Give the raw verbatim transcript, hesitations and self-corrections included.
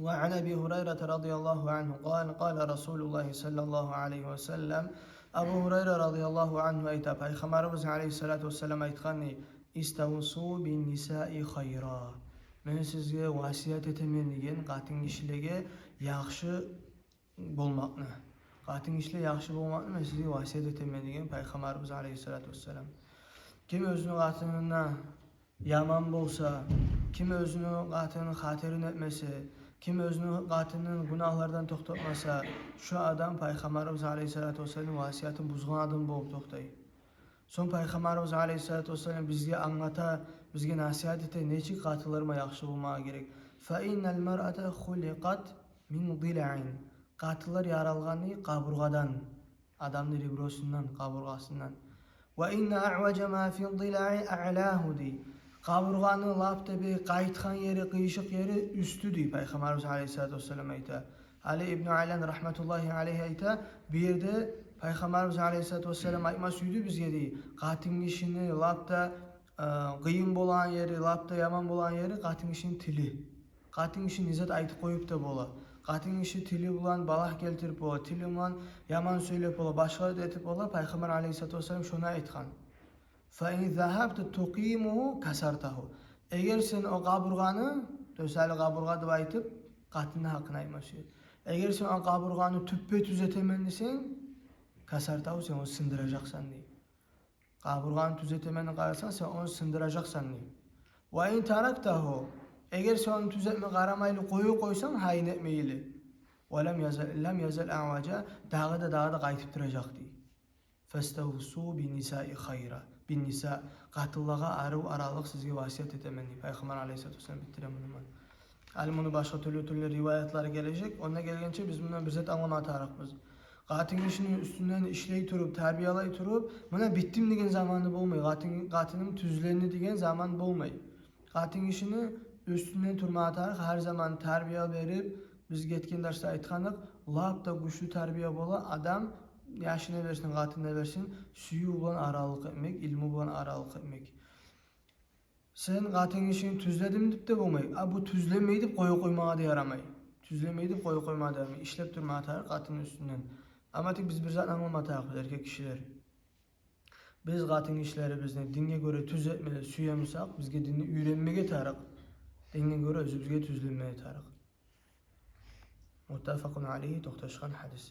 وعن أبي هريرة رضي الله عنه قال قال رسول الله صلى الله عليه وسلم. Абу Гьурайра радияллагьу ангьу айта, Пайхаммарыбыз алайгьиссалату вассалам айтгъан: استوصوا بالنساء خيرا. Мен сизге васият этемен деген къатынгишилеге яхшы болмакъны. Къатынгишилеге яхшы болмакъны мен сизге васият этемен деген Пайхаммарыбыз алайгьиссалату вассалам. Ким оьзюню къатынына яман болса, ким оьзюню къатынын хатирин этмесе, ким оьзюню къатынын гюнагьлардан токътатмаса, шу адам Пайхаммарыбыз алайгьиссалату вассаламны васиятын бузгъан адам болуп токътай. Сонг Пайхаммарыбыз алайгьиссалату вассалам бизге англата, бизге насигьат эте, нечик къатынларыма яхшы болмагъа герек. فإن المرأة خلقت من ضلع. Къатынлар яралгъаны къабургъадан, адамны ребросундан, къабургъасындан. وإن أعوج ما في الضلع أعلاه, дей. Къабургъаны лап да бек къайтгъан ери, къыйышыкъ ери уьстю, дей Пайхаммарыбыз алайгьиссалату вассалам айта. Али ибну Айлан рагьматуллагьи алайгьи айта, бу ерде Пайхаммарыбыз алайгьиссалату вассалам айтма сюйдю бизге, дей, къатынгишини лап да, э, къыйын болагъан ери, лап да яман болагъан ери къатынгишини тили. Къатынгиши не зат айтып къоюп да бола. Къатынгиши тили булан балагь гелтирип бола, тили булан яман сёйлеп бола, башгъа зат этип бола. Пайхаммар алайгьиссалату вассалам шону айтгъан. فإن ذهبت تقيمه كسرته. Эгер сен о къабургъаны, то есть гьали къабургъа деп айтып, къатынны гьакъын айтма сюе. Эгер сен о къабургъаны тюппе-тюз этемен десенг, كسرته, сен ону сындыражакъсан, дей. Къабургъаны тюз этемен деп къарасанг, сен ону сындыражакъсан, дей. وإن تركته, эгер сен ону тюз этме къарамайлы къоюп къойсанг, гьайын этмейли. ولم يزل, لم يزل أعوجا, дагъы да, дагъы да къайтып туражакъ, дей. فاستوصوا بالنساء خيرا, بالنساء, къатынлагъа арив аралыкъ сизге васият этемен, дей Пайхаммар алайгьиссалату вассалам, битдире муну булан. Гьали муну башгъа тюрлю-тюрлю риваятлар гележек. Онда гелгенче биз мундан бир зат англама тарыкъбыз. Къатынгишини уьстюнден ишлей туруп, тарбиялай туруп, муна битдим деген заманы болмай. Къатын, къатыным тюзленди деген заман болмай. Къатынгишини уьстюнден турма тарыкъ, гьар заман тарбия берип, биз гетген дарсда айтгъан эдик, лап да гючлю тарбия бола адам яшына берсин, къатынына берсин, сююв булан аралыкъ этмек, илму булан аралыкъ этмек. Сен къатынгишини тюзледим деп де болмай, а бу тюзлемей деп къоюп къоймагъа да ярамай. Тюзлемей деп къоюп къоймагъа да ярамай. Ишлеп турма тарыкъ къатынны уьстюнден. Амма тек биз бир зат англама тарыкъбыз, эркек гишилер. Биз къатынгишилерибизни динге гёре тюз этме сюе бусакъ, бизге динни уьйренмеге тарыкъ. Динге гёре оьзюбюзге тюзленмеге тарыкъ. متفق عليه, токъташгъан гьадис.